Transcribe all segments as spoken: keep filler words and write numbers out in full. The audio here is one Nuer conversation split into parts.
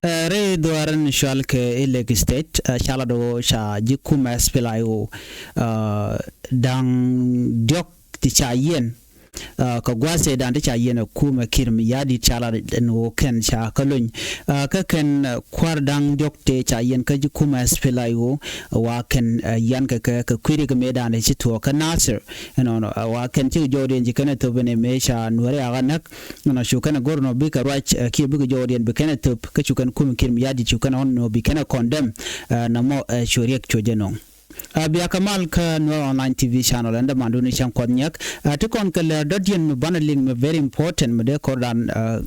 Ɛ rɛy dhuaar in cual kɛ Elek State, ɛ ca lat ɣöö ca ji̱ kumɛ S P L A I O, ɛ da̱ŋ diɔ̱k ti ca yiɛn, ɛ kɛ gua̱a̱th ëëdan ti ca yiɛn ɛ kumɛ Kiir Mayardit ca lat ɛn ɣöö kɛn ca kä lony. Ɛ kä kɛn, ɛ kua̱r da̱ŋ diɔ̱k ti ca yiɛn kä ji̱ kumɛ S P L A I O, ɛ wa kɛn, ɛ yian kɛ kɛ kɛ kui̱dɛ kɛ mëëdan ti ci tuɔɔk kä Nasir. Ɛnɔnɔ, ɛ wa kɛn cikɛ jɔwdiɛn ci kɛn ɛ thöp ɛn ɛ mëë ca Nuääri a ɣä näk. Ɛnɔ cu kɛn ɛ go̱r ɛnɔ bikɛ ruac, ɛ kiɛ bikɛ jɔwdiɛn bi kɛn ɛ thöp kä cu kɛn kumɛ Kiir Mayardit cu kɛn ɛ ɣɔn ɛnɔ bi kɛn ɛ condemn, ɛ nɔmɔ, ɛ cu riɛk cu jɛ nɔŋ. Ɛ bia kɛ mal kä Nuer Online T V channel ɛn dämandun i̱ cäŋ kuɔth nyɛk. Ɛ ti kɔn kɛ lɛr dɔ̱diɛn mi banɛ liŋ mi very important mi dee kɔrdan, ɛ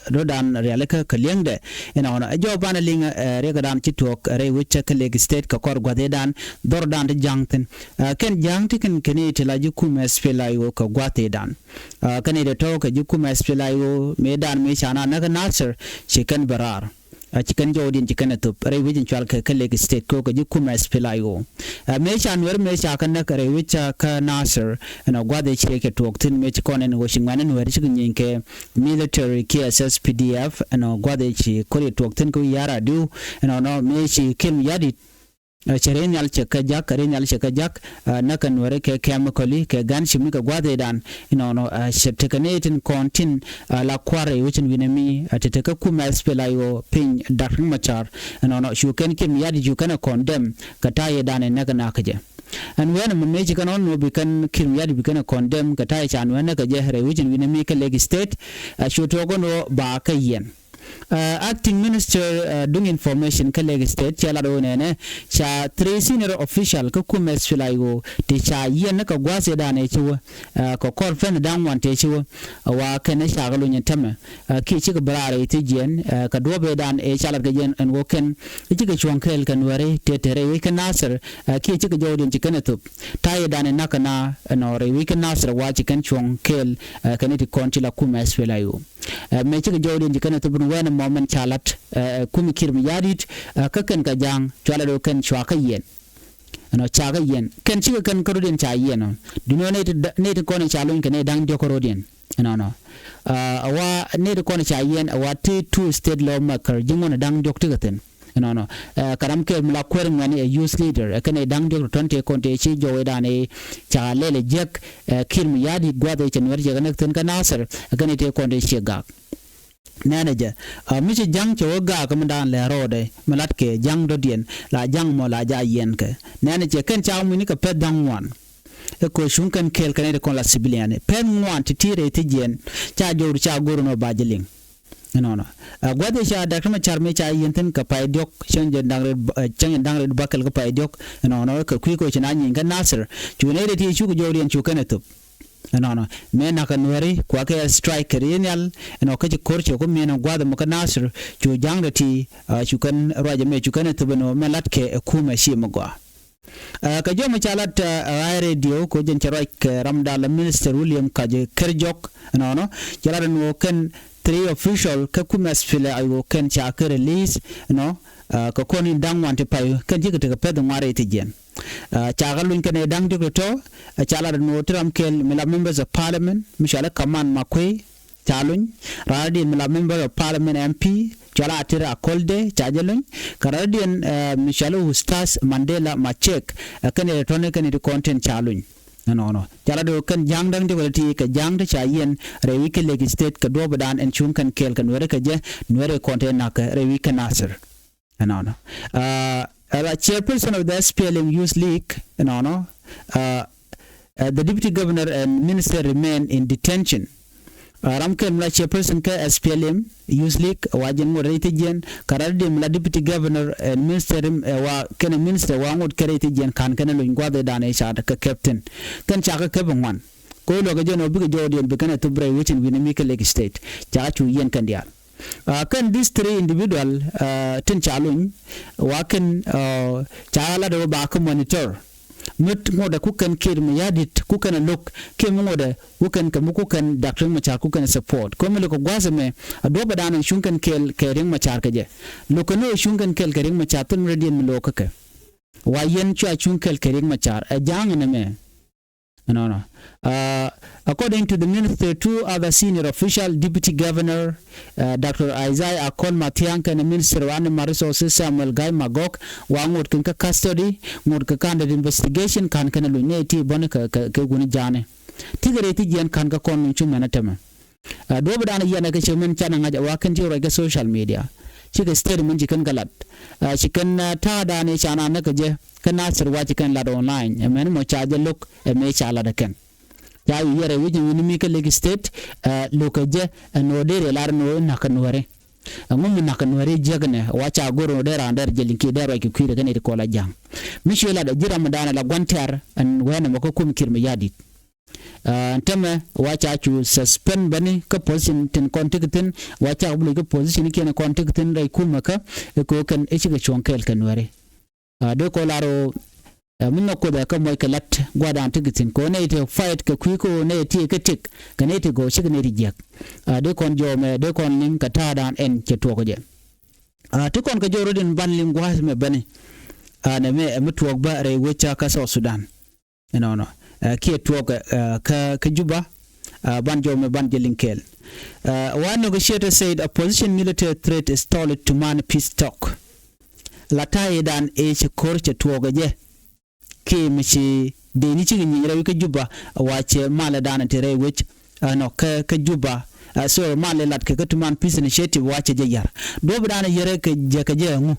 dɔ̱dan rialikä kɛ li̱eŋdɛ. Ɛnɔnɔ ɛ jɔw banɛ liŋ, ɛ riɛkdan ci tuɔɔk rɛy wecä kä Lake State kɛ kɔr gua̱thdan dhɔrdan ti ja̱ŋ thi̱n. Ɛ kɛn ja̱ŋ ti kɛn kɛn i̱ ti la ji̱ kumɛ S P L A I O kɛ gua̱thdan. Ɛ kɛn i̱ ti tɔ̱ kɛ ji̱ kumɛ S P L A I O mëëdan mëë ca na näk kä Nasir ci kɛn bɛ raar. Ɛ ci kɛn jɔwdiɛn ci kɛn ɛ thöp rɛy wec in cual kɛ kä Lake State kɛ ɣöö kɛ ji̱ kumɛ S P L A I O. Ɛ mëë ca Nuääri mëë ca kä näk rɛy wec ca kä Nasir, ɛnɔ gua̱th ëë ci rɛy kɛ tuɔɔk thi̱n mëë ci kɔn ɛn ɣöö ci ŋuɛ̈ni Nuääri cikɛ nyieny kɛ military kiɛ S S P D F, ɛnɔ gua̱th ëë ci ko̱r i̱ tuɔɔk thi̱n kä wi̱i̱ ya̱r adiu. Ɛnɔnɔ mëë ci Kiir Mayardit, ɛ cɛ rɛy nhial cɛ kä jak, rɛy nhial cɛ kä jak, ɛ näk kɛ Nuääri kɛ chemically kɛ gunship mi kɛ gua̱th ëëdan. Ɛnɔnɔ, ɛ cɛ tekɛ nɛy tin kɔn tin, ɛ la kua̱r rɛy wec in wi̱nɛ mi, ɛ te te kä kumɛ S P L A I O piny Doctor Machar. Ɛnɔnɔ cu kɛn Kiir Mayardit cu kɛn ɛ condemn kɛ ta̱yɛ dan ɛ näk ɛ nak kɛ jɛ. Ɛn wɛn ɛmɛ mëë ci kɛn ɣɔn nɔ bi kɛn Kiir Mayardit bi kɛn ɛ condemn kɛ ta̱yɛ ca Nuäär näk kɛ jɛ rɛy wec in wi̱nɛ mi kä Lake State. Ɛ cu tuɔɔk ɣɔn ɣöö ba kä yɛn. Ɛ acting minister, ɛ duŋ information kä Lake State cɛ lat ɣöö nɛnɛ ca three senior official kä kumɛ S P L A I O ti ca yiɛn ni kɛ gua̱a̱th ëëdan ëë ci wä, ɛ kɛ kɔr pɛn da̱ŋ wan tëë ci wä. Ɛ wa kɛn ɛ ca kɛ luny ɛ tämɛ, ɛ kiɛ cikɛ bɛ raar ɛ i̱ thi̱ jiɛn, ɛ kɛ duɔ̱ɔ̱p ëëdan ëë ca lat kɛ jɛn ɛn ɣöö kɛn ɛ cikɛ cuɔ̱ŋ kɛɛl kɛ Nuääri tëë tëë rɛy wec kä Nasir, ɛ kiɛ cikɛ jɔwdiɛn ci kɛn ɛ thöp. Ta̱yɛ dan ɛ nak kɛ na ɛnɔ rɛy wec kä Nasir wa ci kɛn cuɔ̱ŋ kɛɛl, ɛ kɛn ɛ ti kɔn ci la kumɛ S P L A I O. Ɛ mëë cikɛ jɔwdiɛn ci kɛn ɛ thöp ni wɛn ɛmɔ mɛn ca lat, ɛ kumɛ Kiir Mayardit, ɛ kä kɛn kɛ ja̱a̱ŋ cua lat ɣöö kɛn cua kä yɛn. Ɛnɔ ca kä yɛn kɛn cikɛ kɛn kä rɔ̱diɛn ca yɛn ɔ. Duundɛ nɛy ti kɔn ca lony kɛ nɛy da̱ŋ diɔ̱k kä rɔ̱diɛn. Ɛnɔnɔ, ɛ wa nɛy ti kɔn ca yɛn ɛ wa ti two state lawmaker ji̱ ŋuɔ̱n ɛ da̱ŋ diɔ̱k ti kɛ thi̱n. Ɛnɔnɔ, ɛ kɛ ram kɛl mi la kuäär ŋuɛ̈ni ɛ youth leader ɛ kɛn ɛ da̱ŋ diɔ̱k ti tɔ̱n tëë kɔn tëë ci jɔw ëëdan ɛ ca lɛl ɛ jiäk, ɛ Kiir Mayardit gua̱th ɛ cɛ Nuäär cɛ kɛ näk thi̱n kä Nasir ɛ kɛn ɛ tëë kɔn tëë ciɛ gak. Nɛnɛ jɛ, ɛ mi ci ja̱ŋ cɛ wä gak mi da̱a̱n lɛ rɔɔdɛ mi latkɛ ja̱ŋ dɔ̱diɛn la ja̱ŋ mɔ la ja̱ yiɛnkɛ. Nɛnɛ jɛ kɛn ca wä mucni kɛ pɛth da̱ŋ ŋuan. Ɛ kɛ cuŋ kɛn kɛɛl kɛn ɛ ti kɔn la civilian pɛth ŋuan ti ti rɛy thi̱ jiɛn ca jɔwdu ca go̱r nɔ ba jɛ liŋ. Ɛnɔnɔ, ɛ gua̱th ɛ ca Doctor Machar mi ca yiɛn thi̱n kɛ pay diɔ̱k cäŋ jɛ da̱ŋ rɛt, ɛ cäŋ jɛ da̱ŋ rɛt bäkɛl kɛ pay diɔ̱k. Ɛnɔnɔ kɛ kui̱ kɛ ci na nyieny kɛ Nasir cu nɛy rɛt ti cuk jɔwdiɛn cu kɛn ɛ thöp. Ɛnɔnɔ, mëë na̱k kɛ Nuääri kua kɛ strike kɛ ri̱i̱ nhial. Ɛnɔ kä ci ko̱r cɛ ku mi̱en ɛ gua̱th ɛmɔ kä Nasir cu ja̱ŋdɛ ti, ɛ cu kɛn ruac ɛmɛ cu kɛn ɛ thöp ɛnɔ mɛ latkɛ ɛ kumɛ ci mɛ gɔaa. Ɛ kɛ jɔmɛ ca lat, ɛ ɣa̱a̱y radio kɛ jɛn cɛ ruac kɛ ramdan la minister William Kaji Kɛrjɔk. Ɛnɔnɔ, cɛ lat ɛn ɣöö kɛn three official kä kumɛ S P L A I O kɛn ca kɛ release. Ɛnɔ, ɛ kɛ kɔn in da̱ŋ ŋuan ti pay kɛn cikɛ tekɛ pɛth ŋuan rɛy thi̱ jiɛn. Ɛ ca kɛ luny kɛn ɛ da̱ŋ diɔ̱k tɔ̱, ɛ ca lat ɛn ɣöö ti ram kɛl mi la members of parliament mi cɔal i̱ Kaman Makuei ca luny. Raan rɔ̱diɛn mi la member of parliament M P cɔal Atir Akɔldee ca jɛ luny. Kɛ raan rɔ̱diɛn, ɛ mi cɔal i̱ Ustaz Mandela Macek, ɛ kɛn ɛ tɔ̱ni kɛn ɛ ti kɔn tin ca luny. Ɛnɔnɔ, ca lat ɣöö kɛn ja̱ŋ da̱ŋ diɔ̱k ti kɛ ja̱ŋ ti ca yiɛn rɛy wi̱c kä Lake State kɛ duɔ̱ɔ̱pdan ɛn cuŋ kɛn kɛɛl kɛ Nuääri kɛ jɛ, Nuääri kɔn tëë na̱k rɛy wi̱c kä Nasir. Ɛnɔnɔ, ɛ la chairperson of the S P L M Youth League, ɛnɔnɔ, ɛ the deputy governor and minister remain in detention. Ɛ ram kɛl mi la chairperson kä S P L M Youth League wa jɛn ŋot rɛy thi̱ jiɛn, kɛ raan rɔ̱diɛn mi la deputy governor and minister, ɛ wa kɛnɛ minister wa ŋot kɛ rɛy thi̱ jiɛn ka̱n kɛn ɛ luny gua̱th ëëdan ɛ ca kɛ kɛp thi̱n. Kɛn ca kɛ kɛp ɛ ŋuan. Kɛ ɣöö luɔ̱kɛ jɛn ɣöö bikɛ jɔwdiɛn bi kɛn ɛ thöp rɛy wec in wi̱n ɛ mi kä Lake State. Ca cu yiɛn kɛn diaal. Ɛ kɛn these three individual, ɛ tin ca luny wa kɛn, ɛ ca lat ɣöö ba kä monitor. Mi ŋotdɛ ku kɛn Kiir Mayardit ku kɛn ɛ lo̱k kiɛ mi ŋotdɛ ku kɛn kɛ mi ku kɛn Doctor Riek Machar ku kɛn ɛ support. Kɛ ɣöö mi lo̱k kɛ gua̱a̱th ɛmɛ a duɔ̱ɔ̱pdan ɛn cuŋ kɛn kɛɛl kɛ Riek Machar kɛ jɛ. Lo̱k kɛn ɣöö cuŋ kɛn kɛɛl kɛ Riek Machar thil mi rɔ̱diɛn mi lo̱k kä kɛ. Wa yɛn cua cuŋ kɛɛl kɛ Riek Machar ɛ ja̱a̱ŋ ɛn ɛmɛ. Ɛnɔnɔ. Uh, according to the minister, two other senior official, Deputy Governor uh, Doctor Isaiah Akol Mathiang kɛnɛ Minister of Animal Resources Samuel Gai Magok wa ŋot kɛn kä custody, ŋot kɛ kan det investigation kan kɛnɛ luny nɛ ti bɔni kɛ kɛ kɛ guni jani. Ti kɛ rɛy ti jiɛn kan kä kɔn luny cu mɛnɛ tɛmɛ. Uh, duɔp dan yɛn kɛ cɛ mɛn canɛ ŋa̱c a wa kɛn ti rɔy kɛ social media. Cikɛ statement ci kɛn kɛ lat. Uh, ci kɛn uh, ta̱a̱ dan i̱ ca na näk kɛ jɛ kɛ Nasir wa ci kɛn lat online. Ɛ mɛn mɔ ca jɛ lo̱k ɛ mëë ca lat ɛ kɛn. Ca wi̱i̱ yɛrɛ wi̱c in wi̱ni mi kä Lake State. Ɛ lo̱kɛ jɛ ɛ no̱o̱ dee rɛ lar no̱o̱ in na̱k kɛ nuääri. Ɛ ŋum in na̱k kɛ nuääri jiäk nɛ wa ca go̱r no̱o̱ dee raan dee rɛ jɛ liŋ kiɛ dee ruac kɛ kui̱dɛ kɛ nɛy ti kɔl a ja̱ŋ. Mi cuɛ lat ɛ ji̱ ram mi daanɛ la gua̱n tɛ̈r ɛn wɛɛnɛ mɔ kä kum ki̱r mi ya̱di̱t. Ɛn tämɛ wa ca cu suspend bäni kä position tin kɔn ti kɛ thi̱n wa ca bi loc kä position kiɛn kɔn ti kɛ thi̱n rɛy kumɛ kä. Ɛ kɛ ɣöö kɛn ɛ cikɛ cuɔ̱ŋ kɛɛl kɛ nuääri. Ɛ dee kɔ lar ɣöö ɛ mi nhɔk Kuoth ɛ kä muɔc kɛ la̱t gua̱a̱r dan ti kɛ thi̱n kɛ ɣöö nɛy ti fight kɛ kui̱ kɛ ɣöö nɛy ti kɛ tik kɛ nɛy ti gɔw cikɛ nɛy ti jiäk. Ɛ dee kɔn jɔw mɛ dee kɔn liŋ kɛ ta̱a̱ dan ɛn cɛ tuɔɔk kɛ jɛ. Ɛ ti kɔn kɛ jɔw rot in ban liŋ gua̱a̱th mɛ bäni. Ɛ nɛ mɛ ɛ mi tuɔɔk bä rɛy wec ca kä South Sudan. Ɛnɔnɔ. Ɛ kiɛ tuɔɔk ɛ kä kä Juba. Ɛ ban jɔw mɛ ban jɛ liŋ kɛɛl. Ɛ one negotiator said opposition military threat is stalled to man peace talk. La ta̱a̱ i̱ dan ëë ci ko̱r cɛ tuɔɔk ɛ jɛ. Kiɛ mi ci dee ni cikɛ nyieny rɛy kä Juba wa cɛ malɛ dan ti rɛy wec. Ɛnɔ kä kä Juba. Ɛ so malɛ lat kɛ kä tuman peace initiative wa cɛ jɛ yar. Duɔp dan yɛrɛ kɛ jɛ kɛ jɛ ɛŋu.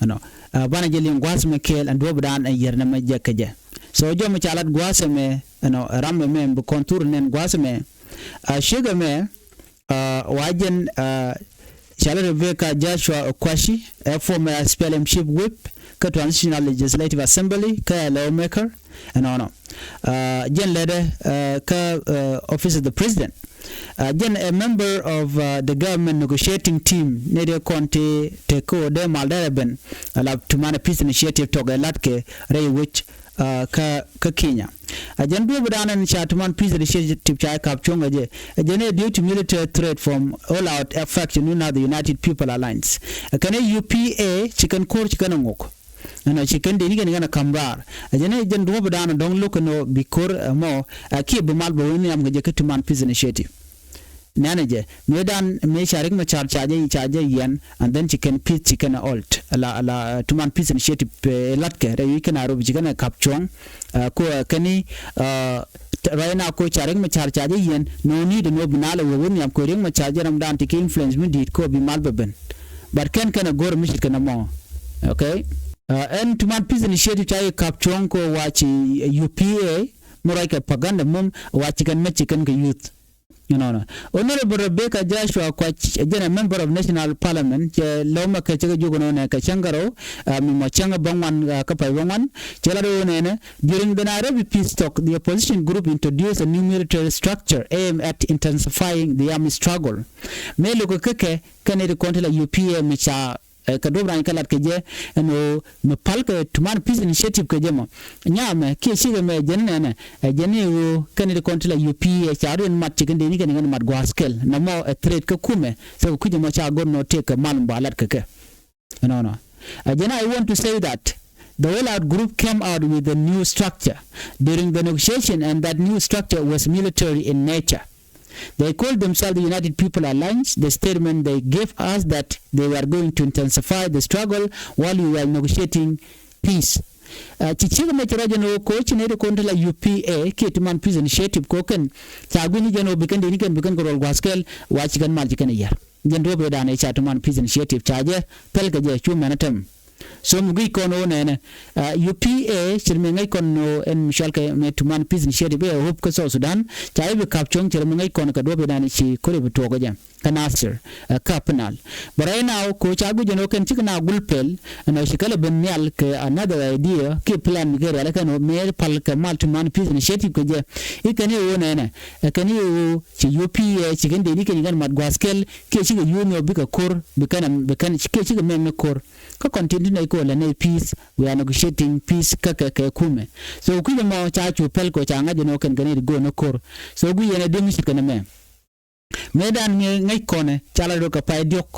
Ɛnɔ. Ɛ banɛ jɛ liŋ gua̱a̱th mɛ kɛɛl ɛn duɔp dan ɛ yɛr nɛ mɛ jɛ kɛ jɛ. So jɔmɛ ca lat gua̱a̱th mɛ ɛnɔ ram mɛ mɛ bi kɔn thur nɛn gua̱a̱th mɛ. Ɛ ciek ɛmɛ. Ɛ wa jɛn ɛ ca lat Rebecca Joshua Okwashi ɛ former S P L M chief whip kä Transitional Legislative Assembly kä ɛ lawmaker. Ɛnɔnɔ. Ɛ jɛn lɛdɛ ɛ kä ɛ office of the president. Ɛ jɛn ɛ member of ɛ the government negotiating team ni dee kɔn ti te kä dee mal dee rɛ ben. Ɛ la tuman ɛ peace initiative tɔk ɛ lat kɛ rɛy wec ɛ kä kä Kenya. Ɛ jɛn duɔp dan ɛn ca tuman peace initiative ca ɛ kap cuɔ̱ŋ ɛ jɛ. Ɛ jɛn ɛ due to military threat from all out faction nu na the United People Alliance. Ɛ kɛn ɛ U P A ci kɛn ko̱r ci kɛn ɛ ŋok. Ɛnɔ ci kɛn dee ni kɛn kɛn ɛ ka̱m raar. Ɛ jɛn ɛ jɛn duɔ̱p dan ɛ dɔ̱ŋ lo̱k kɛn ɔ bi ko̱r ɛ mɔ ɛ kiɛ bi mal bɛ wen nhiam kɛ jɛ kä tuman peace initiative. Nɛnɛ jɛ mëë dan mëë ca Riek Machar ca jɛ ca jɛ yɛn and then ci kɛn peace ci kɛn ɛ alt la la tuman peace initiative ɛ latkɛ rɛy wi̱c kä Nairobi ci kɛn ɛ kap cuɔ̱ŋ. Ɛ ko ɛ kɛn i̱ ɛ right now ko ca Riek Machar ca jɛ yɛn no need no bi nalɛ wä wen nhiam ko Riek Machar jɛ ram dan ti kɛ influence mi di̱i̱t ko bi mal bɛ ben. But kɛn kɛn ɛ go̱r mi cit kɛn ɛ mɔ. Okay. Ɛn tuman peace initiative ca yi kap cuɔ̱ŋ ko wa ci U P A mi ruac kɛ propaganda mum wa ci kɛn mɛ ci kɛn kɛ youth. Ɛnɔnɔ. Honorable Rebecca Joshua Kwach ɛ jɛn ɛ member of National Parliament cɛ lɔmɛ kɛ cɛ kɛ jok nɔnɛ kɛ cäŋ kärɔw. Mi mɔ cäŋ bä ŋuan kä pay bä ŋuan cɛ lat ɣöö nɛnɛ during the Nairobi peace talk the opposition group introduced a new military structure aimed at intensifying the armed struggle. Mëë lo̱k kä kɛ kɛ nɛy ti kɔn ti la U P A mi ca ɛ kɛ duɔ̱p rany kɛ lat kɛ jɛ. Ɛn ɣöö mi pal kɛ tuman peace initiative kɛ jɛ mɔ nyamɛ kiɛ cikɛ mɛ jɛn nɛnɛ. Ɛ jɛn i̱ ɣöö kɛn i̱ ti kɔn ti la U P A ca riɛn mat cikɛ dee ni kɛn kɛn mat gua̱a̱th kɛl nɛ mɔ ɛ threat kä kumɛ. Thɛ kɛ kui̱c ɛmɔ ca go̱r nɔ tëëk kɛ mal mi ba lat kɛ kɛ. Ɛnɔnɔ. Ɛ jɛn I want to say that the all out group came out with a new structure during the negotiation and that new structure was military in nature. They called themselves the United People Alliance. The statement they gave us that they were going to intensify the struggle while we were negotiating peace. Ci ciek mɛ ci rɔ jɛn ɣöö ko̱ ci nɛy ti kɔn ti la U P A kiɛ ti man peace initiative ko̱ kɛn ca gui̱ni jɛn ɣöö bi kɛn dee ni kɛn bi kɛn kɛ rɔl gua̱a̱th kɛl wa ci kɛn mal ci kɛn yär. Jɛn duɔ̱p ëë dan ëë ca ti man peace initiative ca jɛ pɛl kɛ jɛ cu mɛn ɛ tɛm. So mi guic kɔn ɣöö nɛnɛ U P A cir mi ŋäc kɔn ɣöö ɛn mi cɔal kɛ mɛ tuman peace initiative ɛ ɣöp kä South Sudan ca i̱ bi kap cuɔ̱ŋ cir mi ŋäc kɔn kɛ duɔ̱p inan ci ko̱ri bi tuɔɔk kä jɛ kä Nasir kä Upper Nile. But right now ko ca guic ɛn ɣöö kɛn cikɛ na gul pɛl ɛn ɣöö ci kälɛ ben nhial kɛ another idea kiɛ plan mi kɛ rial kɛn ɣöö mëë pal kɛ mal tuman peace initiative kɛ jɛ i̱ kɛn i̱ ɣöö nɛnɛ ɛ kɛn i̱ ɣöö ci U P A ci kɛn dee ni kɛn i̱ kɛn mat gua̱a̱th kɛl kiɛ cikɛ yuuth ni ɣöö bikɛ ko̱r bi kɛn bi kɛn kiɛ cikɛ mɛm ni ko̱r. Kä kɔn tin ti nɛy ko̱ lɛ nɛy peace, we are negotiating peace kä kɛ kɛ kumɛ. So kui̱c ɛmɔ ca cu pɛl kɛ ca ŋa̱c ɛn ɣöö kɛn kɛ nɛy ti go̱o̱n ɛ ko̱r. So guic ɛn ɛ di̱ŋ ce̱tkɛ nɛmɛ. Mëë dan ŋi̱ ŋäc kɔnɛ ca lat ɣöö kɛ pay diɔ̱k.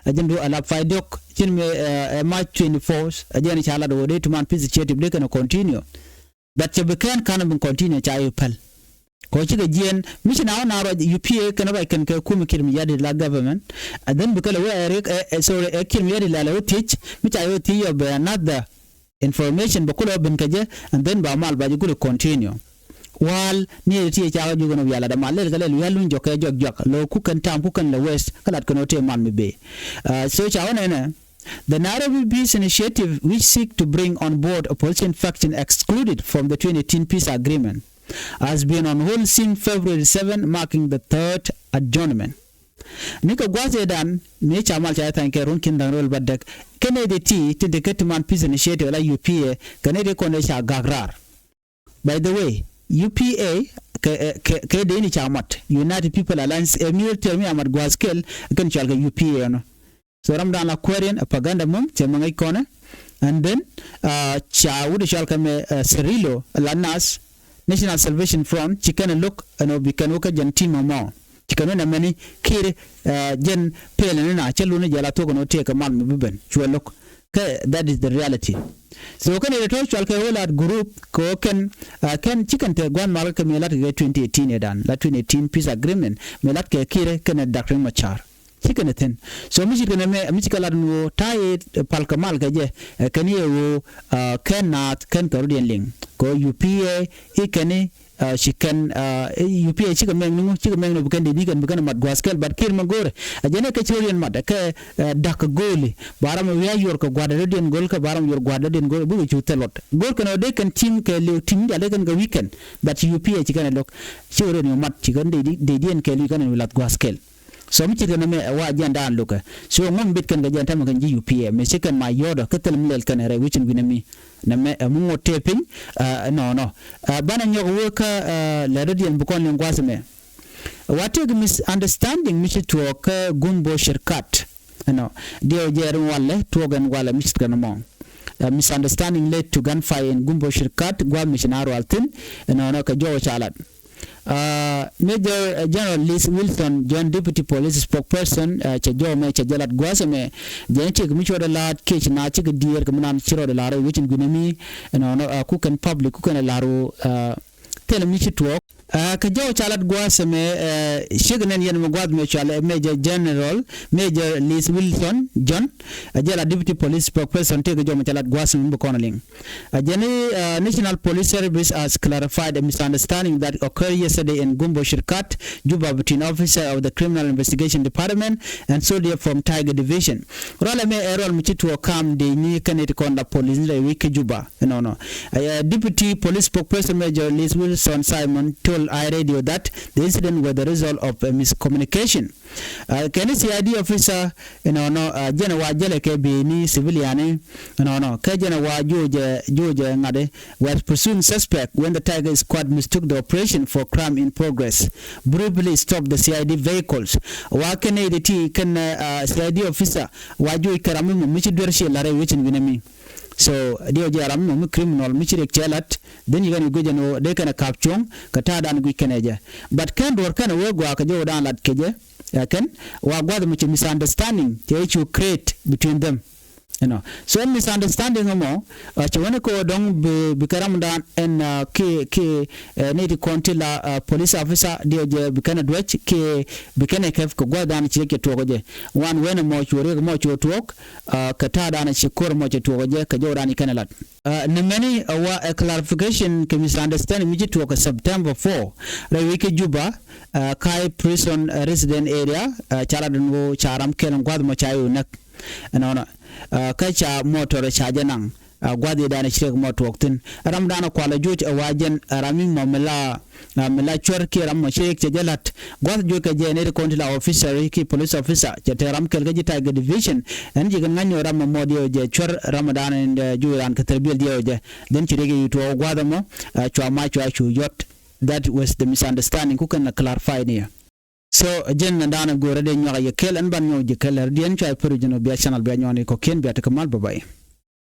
Ɛ jɛn duɔ̱ ɛ la pay diɔ̱k cin mëë ɛ March twenty four ɛ jɛn ca lat ɣöö dee tuman peace initiative dee kɛn ɛ continue. But cɛ bi kɛn ka̱n bi continue ca i̱ päl. Kɔ cikɛ jiɛn mi ci na wä na ruac U P A kɛn ruac kɛn kɛ kum Kiir Mayardit la government. And then bikɛ lɛ wee ɛ rik ɛ, ɛ, sorry, ɛ Kiir Mayardit la lɛ wä thiec mi ca yɛ wä thiec yɔ bɛ another information bɛ kulɛ wä ben kɛ jɛ. And then ba mal ba jɛ kulɛ continue. Wal ni ɛ ti ca wä jukɛ ni wiala da mal lɛl kɛ lɛl wial lun jɔk kɛ jɔk jɔk lɔ ku kɛn tam ku kɛn lɛ west kɛ lat kɛn wä tëë mal mi bee. Uh, so ca wä nɛnɛ. The Nairobi Peace Initiative, which seek to bring on board opposition faction excluded from the twenty eighteen peace agreement, has been on hold since February seven, marking the third adjournment. Ni kɛ gua̱a̱th ëëdan mi ca mal ca ithany kɛ run kin da̱ŋ rol bädäk kɛn ëë di ti ti di kä ti man Peace Initiative la U P A kɛn ëë di kɔn ëë ca gak raar. By the way, U P A kɛ, kɛ, kɛ dee ni ca mat United People Alliance ɛ military mi a mat gua̱a̱th kɛl kɛn cɔal kɛ U P A ɛnɔ. So ram dan la kuɛriɛn a paganda mum cɛ ma ŋäc kɔnɛ. And then uh, ca wut cɔal kɛ mɛ uh, Serilo la nas National Salvation Front ci kɛn a look ɛn ɔ bi kɛn wä kä jɛn team mɔ. Ci kɛn wä nɛ mɛni Kiir uh, jɛn pɛl ni na cɛ luni jɛ la thok ɛn ɔ tëë kɛ mal mi bi ben cuɛ look. Kɛ that is the reality. So kɛn ɛ tɔ̱ cual kɛ wä lat group kɛ wä kɛn uh, kɛn ci kɛn te gua̱n mal kɛ mi lat kɛ twenty eighteen ɛ dan la twenty eighteen peace agreement mi lat kɛ Kiir kɛn ɛ Doctor Machar. Ci kɛn ɛ thin. So mi ci kɛn ɛ mɛ mi ci kɛ lat ni wä ta̱a̱ yɛ pal kɛ mal kɛ jɛ ɛ kɛn yɛ wä uh, kɛn naath kɛn kɛ rut yɛn liŋ kɛ wä U P A i̱ kɛn i̱ uh, ci kɛn uh, U P A cikɛ mɛŋ ni ŋu cikɛ mɛŋ ni bi kɛn di ni kɛn bi kɛn mat gua̱a̱th kɛl but Kiir ma go̱o̱rɛ a jɛn ɛ kɛ ci rot yɛn mat kɛ uh, da̱k kɛ go̱o̱li ba ram wi̱i̱ a yuɔr kɛ gua̱a̱r dee rot yɛn go̱o̱l kɛ ba ram yuɔr gua̱a̱r dee rot yɛn go̱o̱l bi kɛ cu thil rot go̱o̱l kɛn ɔ dee kɛn tim kɛ liw tim jal dee kɛn kɛ weekend but U P A ci kɛn ɛ lo̱k cikɛ rot yɛn mat ci kɛn dee di yɛn kɛ liw kɛn ɛ lath gua̱a̱th kɛl. So mi ci kɛn ɛmɛ ɛ wa jiɛn daan lukɛ. So ŋuɔ̱m bit kɛn kɛ jiɛn tämɛ kɛn ji̱ U P A mɛ ci kɛn ma yɔ̱ɔ̱dɔ kä thil mi lɛl kɛn ɛ rɛy wecin wi̱n ɛmi. Nɛmɛ ɛ mi ŋuɔ̱t tëë piny ɛ nɔnɔ. Ɛ banɛ nyɔk wee kä ɛ lɛ rɛdiɛn bi kɔn liŋ gua̱th ɛmɛ. Wa tëëk misunderstanding mi ci tuɔɔk kä Gumbo Shirkat. Ɛnɔ diɛw jɛ rin walɛ tuɔɔk ɛn walɛ mi ci kɛn ɛmɔ. Ɛ misunderstanding led to gunfire in Gumbo Shirkat gua̱th mi ci na rual thi̱n. Ɛnɔnɔ kɛ jɔw ca lat. Uh, Major uh, General Liz Wilson, John Deputy Police Spokesperson, uh, cɛ jɔw mɛ cɛ jɛ lat gua̱a̱th ɛmɛ jɛ ni tiek mi ci rɔɔdɛ laat kiɛ ci naath cikɛ diɛɛr kɛ mi naan ci rɔɔdɛ laat rɛy wecin guinɛ mi ɛnɔnɔ uh, ku kɛn public ku kɛn ɛ la̱r ɣöö uh, thilɛ mi ci tuɔɔk. Uh, kɛ jɔw ca lat gua̱a̱th ɛmɛ uh, ciek nɛn yɛn mi gua̱a̱th mɛ cual ɛ Major General Major Liz Wilson John uh, jɛ la Deputy Police Spokesperson tëëkɛ jɔw mɛ ca lat gua̱a̱th ɛmɛ mi bi kɔn liŋ. A jɛn i̱ uh, National Police Service has clarified a misunderstanding that occurred yesterday in Gumbo Shirkat, Juba, between officer of the Criminal Investigation Department and soldier from Tiger Division. Rual ɛmɛ ɛ rual mi ci tuɔɔk kam dee ni kɛn it kɔn la police ni rɛy wec kä Juba. Ɛnɔnɔ. A Deputy Police Spokesperson Major Liz Wilson Simon told I Radio that the incident was the result of a miscommunication. Uh, kɛn i̱ C I D officer ɛnɔnɔ uh, jɛn wa jɛlɛ kɛ beni civilian ɛnɔnɔ kɛ jɛn wa jojɛ jojɛ ŋa̱t was presumed suspect when the Tiger Squad mistook the operation for crime in progress, briefly stopped the C I D vehicles. Wa kɛn i̱ ti kɛn uh, C I D officer wa joj kɛ ram mi mɔ mi ci duer ci la rɛy wecin wi̱nɛ mi. So diɛ jɛ ram mi mɔ mi criminal mi ci rek cɛ lat dhin yikɛn i̱ guic ɛn ɣöö dee kɛn ɛ kap cuɔ̱ŋ kɛ ta̱a̱ dan guic kɛn ɛ jɛ. But kɛn duɔ̱r kɛn ɛ wee gua̱a̱ kɛ jɛ wä dan lat kɛ jɛ. Ɛ kɛn wa gua̱th mi cɛ misunderstanding cɛ cu create between them. You know. So misunderstanding mɔ uh, cɛ wani ko dɔŋ bi, bi kɛ ramdan ɛn uh, ki ki uh, niti kɔn ti la uh, police officer diɛ jɛ bi kɛn a duec ki bi kɛn a kɛf kɛ gua̱th dan ci kɛ tuɔk jɛ. Wan wen mɔ cu riek mɔ cu tuɔk uh, kɛ ta̱a̱ dan ci kor mɔ cɛ tuɔk jɛ kɛ jɔw dan ci kɛn a lat. Uh, ni mɛni uh, wa a clarification kɛ misunderstanding mi ci tuɔk kɛ September four rɛy wec kɛ Juba. Uh, Kai prison uh, resident area uh, ca lat dun wo ca ram kɛl gua̱th mɔ ca yu näk. Ɛnɔnɔ uh, kä ca motor ca jɛ naŋ uh, gua̱th i̱ danɛ ci rek mɔ tuɔɔk thi̱n. Ram danɛ kualɛ joc ɛ wa jɛn uh, ram i̱ mɔ mi la uh, mi la cuɛr kiɛ ram mɔ ci rek cɛ jɛ la̱t. Gua̱th joc kɛ jɛ ni ri kɔn ti la officer ki police officer cɛ te ram kɛl kä ji̱ Tiger Division. Ɛn ji̱ kɛn ŋa̱ny ni ram mɔ mɔ diɛ jɛ cuɛr ram danɛ in uh, joc ran kɛ thɛr biɛl diɛ jɛ. Then ci rek i̱ tuɔɔk gua̱th ɛmɔ uh, cua mac cua cu yɔt. That was the misunderstanding ku kɛn la clarify ni yɛ. So jɛn na da̱a̱n a go̱o̱rä dee nyuak a yɛ kɛl ɛn ban nyuak ji̱ kɛl ɛr diɛn cua i̱ pär ji̱n ɔ bia channel bia nyuak ni kɔ̱kiɛn bia tekɛ mal bye bye.